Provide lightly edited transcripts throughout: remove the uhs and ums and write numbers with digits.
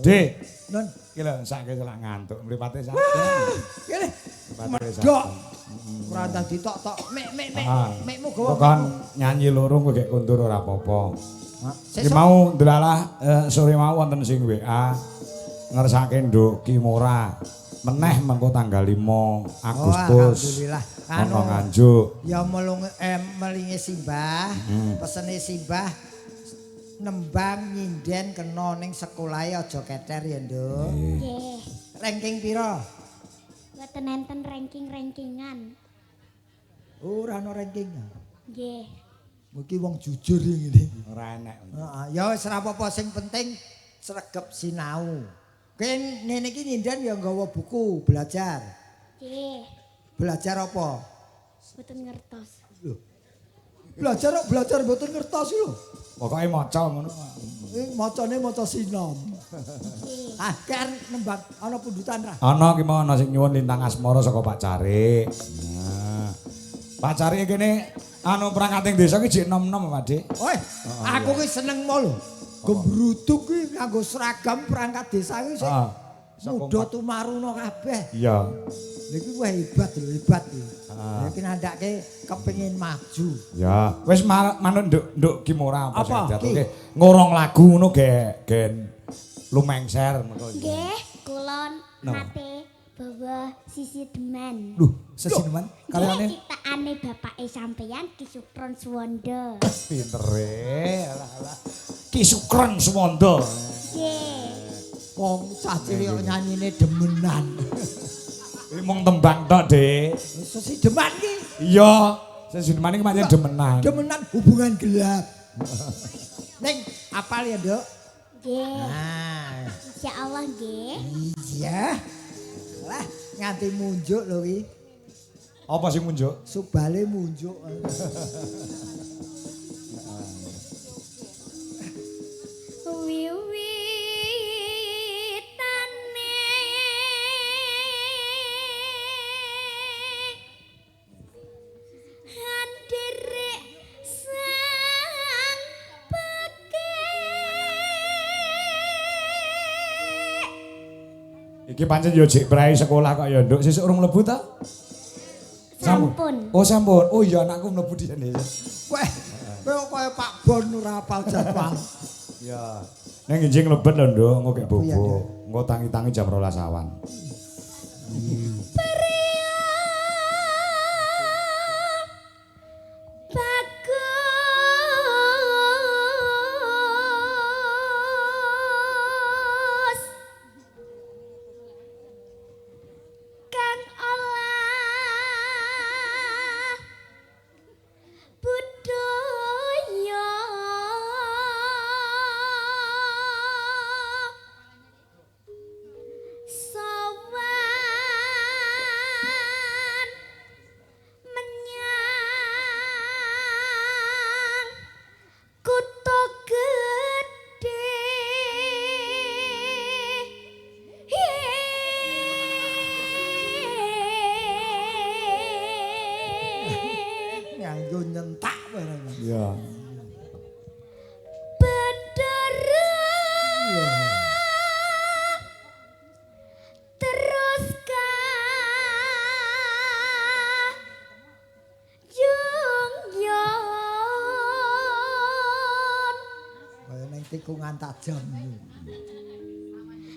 Dik, Non. iki lho sakke selak ngantuk, mripate sak. Kene. Mripate Medhok. Ora ndang ditok-tok. Mek mek mek. Mekmu gawa. Kon nyanyi loro kowe gek kondur ora apa-apa. Iki Sesuk mau ndelalah sore mau wonten sing WA ngersake Nduk Kimora. Meneh mengko tanggal 5 Agustus. Oh, alhamdulillah. Ana Anu Nganjuk. ya melung melinge simbah, pesene simbah nembang nyinden kena ning sekolahe aja keter ya, Nduk. Nggih. Ranking pira? Mboten enten ranking-rankingan. Ora ana ranking. Nggih. Iki wong jujur ngene. Ora enek. Heeh, ya wis ora apa-apa sing penting sregep sinau. Kowe ngene iki nyinden ya nggawa buku belajar. Nggih. Belajar apa? Mboten ngertos. Lho. Belajar kok belajar mboten ngertos lho. Pokoke maca ngono. Iki macane maca sinom. Nggih. Ah, kan nembang ana pundutan ra? Ana ki mau ana sing nyuwun Lintang Asmara saka Pak Carik. Nah. Pak Carik kene anu perangkating desa ki jek nom-nom Pak Dik. Oi, aku ki seneng mo lho. Gembruduk ki nganggo seragam perangkat desa ki sik Heeh. muda tumaruna kabeh. Iya. Lha iki wah hebat lho, hebat iki. Lha iki nandhake kepengin maju. Ya, wis manut Nduk Nduk Kimora apa sing Apa? diaturke. Ngorong lagu ngono ge gen lumengser mengko. Nggih, kula Napa? nate bawa sisi demen. Lho, sesineman Karyane karyane ciptaane bapake sampeyan Ki Sukron Suwondo. pintere. Alah alah. Ki Sukron Suwondo. Nggih. Wong cah cilik kok nyanyine demenan. Iki mung tembang tok, Dik. Sesi deman ki. Iya, sesineman iki pancen demenan. Demenan hubungan gelap. Ning apal ya, Nduk? Nggih. Nah, Insyaallah nggih. iya. Lah, nganti munjuk lho ki. Apa sing munjuk? Subale munjuk. Wiwitane handirik sang pekik. Iki pancen yo jek prai sekolah kok ya, Nduk. Sesuk urung mlebu ta? Sampun. Oh, sampun. Oh iya anakku mlebu dhisik. Kowe kowe kok kaya Pak Bon ora apal jadwal. Iya. Ning enjing mlebet lho, Nduk, engko kek Mlebu ya, bobo. Nduk. Engko tangi-tangi jam 12 awan. Bagus kang olah budaya sowan menyang kutha gedhe. Nganggo nyentak barang. Iya. Bedara terus ka yung yon Kaya ning tikungan tajam.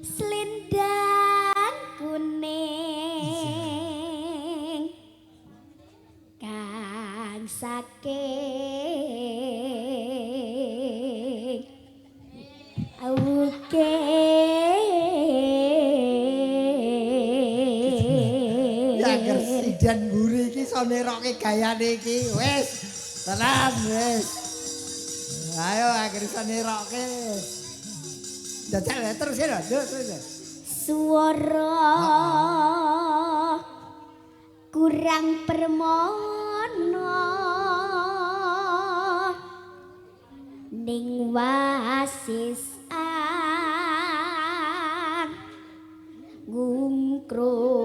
Selendang kuning kang saking awuke. Ya Sidan mburi iki iso neroke gayane iki. Wis, tenan wis. Ayo akhir iso neroke. Jajal ya, terus ya, terus terus. Suara kurang permono ning wasis ang ngungkrung.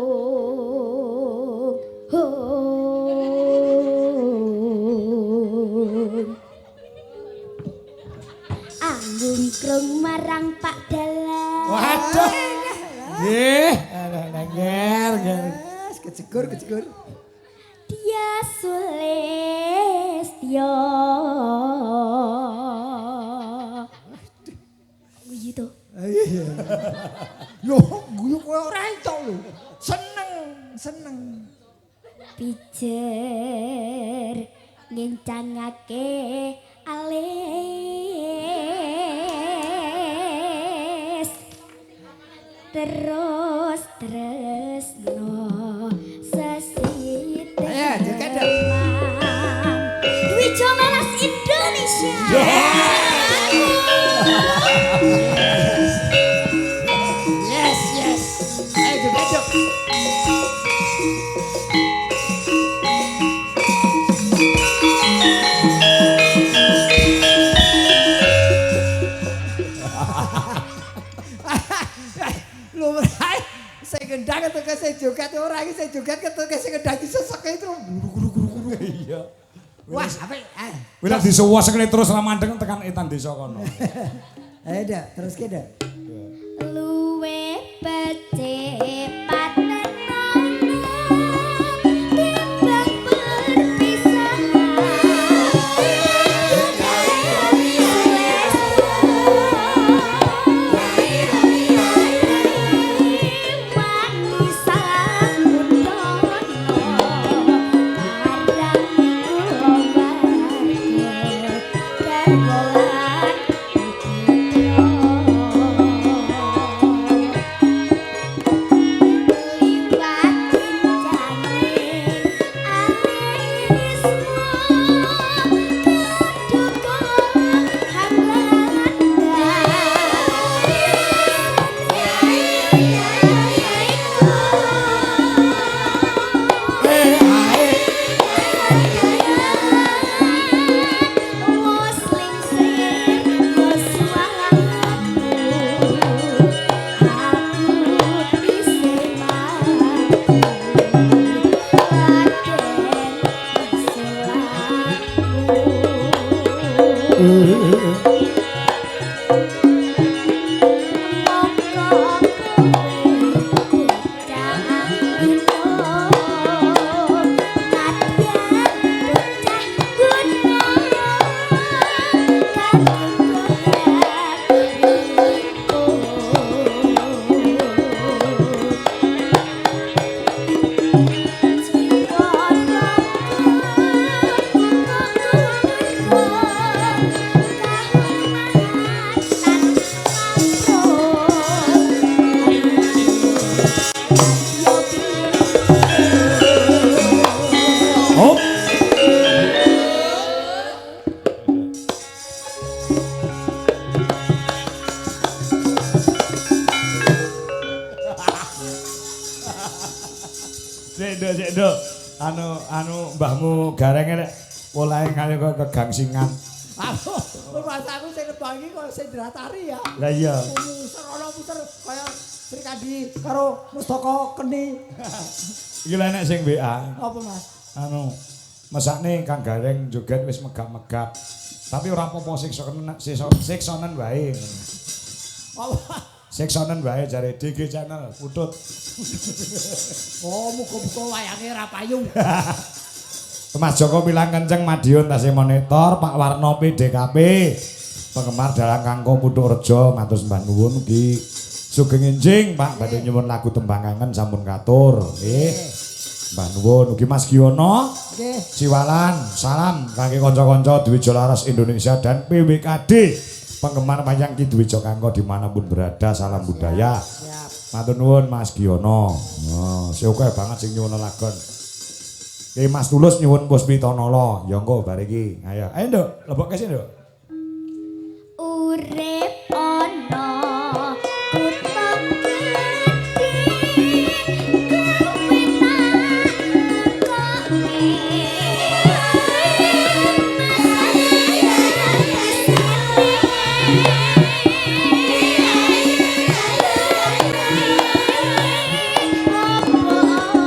Ngungkrung marang Pak Dalang. Waduh. Nggih, nger nger. Wes kejegur kejegur. Dia Sulistyo. Guyu to. Iya. Yo guyu kowe ora entuk lho. Seneng, seneng. Pijer ngencangake alis terus tresno sesite. Ayo, joget dong. Dwi Jolaras Indonesia. Yes, yes. Ayo joget dong. Lho, sing gendang ketuke sing joget ora iki sing joget ketuke sing gendang diseseke terus. Iya. Wah, apik. Kuwi lek disuwesekne terus ra mandeng tekan etan desa kono. Ayo dak, teruske dak. Luwe becik patenono timbang perpisahan. Hop. Sik nduk, sik nduk. Anu anu mbahmu gareng nek polahe kaya kaya kegangsingan. Aku aku sing nebang iki kaya sendratari ya. Lah iya. Muser ana muser kaya Srikandi karo Mustaka Keni. Iki lha nek sing WA. Apa Mas? Anu mesakne Kang Gareng joget wis megap-megap. Tapi ora apa-apa siksanen siksanen wae. Apa? Siksanen wae jare DG Channel putut. Oh, muga-muga wayange ora payu. Mas Joko bilang kenceng Madiun tasih monitor Pak Warno PDKP. Penggemar dalang Kangko Puthuk Rejo matur sembah nuwun ugi sugeng enjing Pak badhe nyuwun lagu tembang kangen sampun katur. Nggih. Mbah nuwun ugi Mas Giyono. Nggih. Siwalan, salam kangge kanca-kanca Dwijo Laras Indonesia dan PWKD. Penggemar wayang Ki Dwijo Kangko dimanapun berada, salam budaya. Siap. Matur nuwun Mas Giyono. Oh, oke banget sing nyuwun lagon. Ki Mas Tulus nyuwun Puspitanala. Ya engko bar iki. Ayo, ayo Nduk, lebokke sik Nduk. Urip ana kutha gedhe kowe tak nekoke. Apa-apa wae.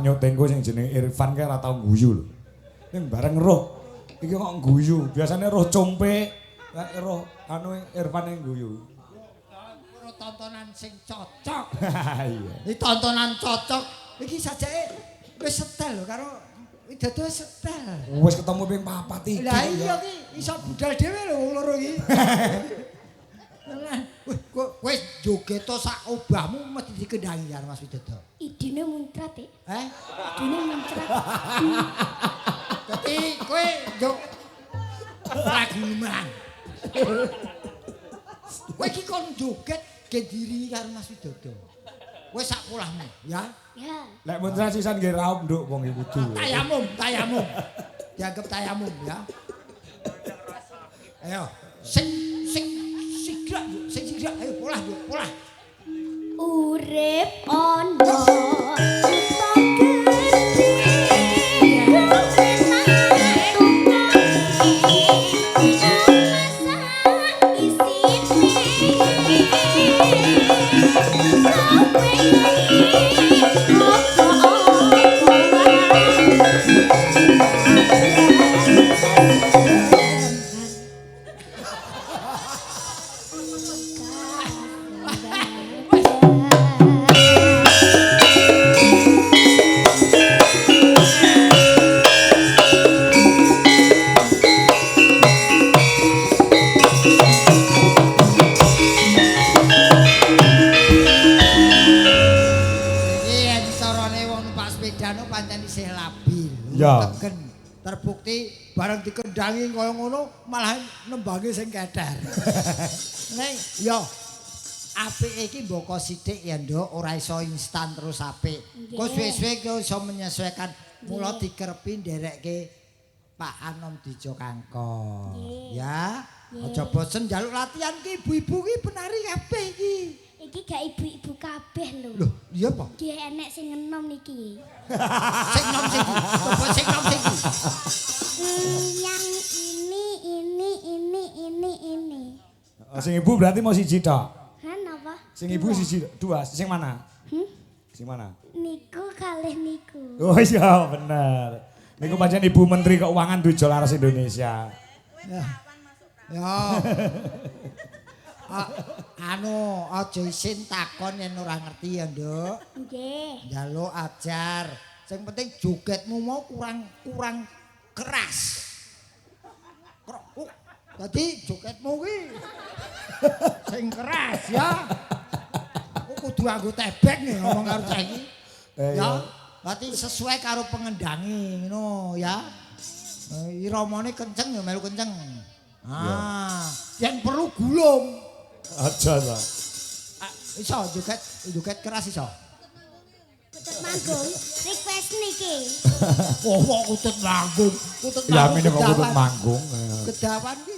Tukang nyutingku sing jenenge Irfan kae ora tau guyu lho. Ning bareng roh iki kok guyu. Biasane roh compe, lek roh anu Irfan yang guyu. Ora tontonan sing cocok. Iya. Iki tontonan cocok. Iki sajake wis setel lho karo Widodo wis setel. Wis ketemu ping 4 iki. Lah iya ki iso budal dhewe lho wong loro iki. Lah, wih, kowe joget to sak obahmu mesti dikendangi karo Mas Widodo. Idine muncrat, Dik. Eh? Idine muncrat. Dadi kowe yo lagu lumrah. Kowe iki kon joget gendiri karo Mas Widodo. Kowe sak polahmu, ya. Ya. Lek muncrat sisan nggih raup nduk wong iki kudu. Tayamum, tayamum. Dianggap tayamum ya. Ayo, sing sing sigrak, sing sigrak, ayo polah, yuk, polah. Urip ana kutha gedhe. Iki yen carane wong numpak sepeda no pancen isih labil. Ya. Tegen. Terbukti bareng dikendangi kaya ngono malah nembangi sing keter. Ning yo apike iki mboko sithik ya Nduk, ora iso instan terus apik. Kok suwe-suwe kowe iso menyesuaikan. Mula dikerepi nderekke Pak Anom Dijo Kangko. Ya. Aja bosen njaluk latihan ki ibu-ibu ki penari kabeh iki. Iki gak ibu-ibu kabeh lho. Loh, iya apa? Nggih enek sing enom niki. Sing nom sing iki. Coba sing nom sing iki. Yang ini. Sing ibu berarti mau siji tok. Hah napa? Sing ibu siji dua, sing mana? Hmm? Sing mana? Niku kalih niku. Oh iya bener. Niku pancen Ibu Menteri Keuangan Dwijo Laras Indonesia. Ya. Ya. Anu aja isin takon yen ora ngerti ya, Nduk. Nggih. Njaluk ajar. Sing penting jogetmu mau kurang keras. Dadi jogetmu ki sing keras ya. Aku kudu nganggo tebek nih ngomong karo cah iki. Ya, berarti sesuai karo pengendangi ngono ya. Iramane kenceng ya melu kenceng. Ah, yen perlu gulung. Aja ta. Iso joget keras iso. Kutut manggung, request niki. Oh, kok kutut manggung. Kutut Ya manggung. mene kok kutut manggung. Kedawan ki.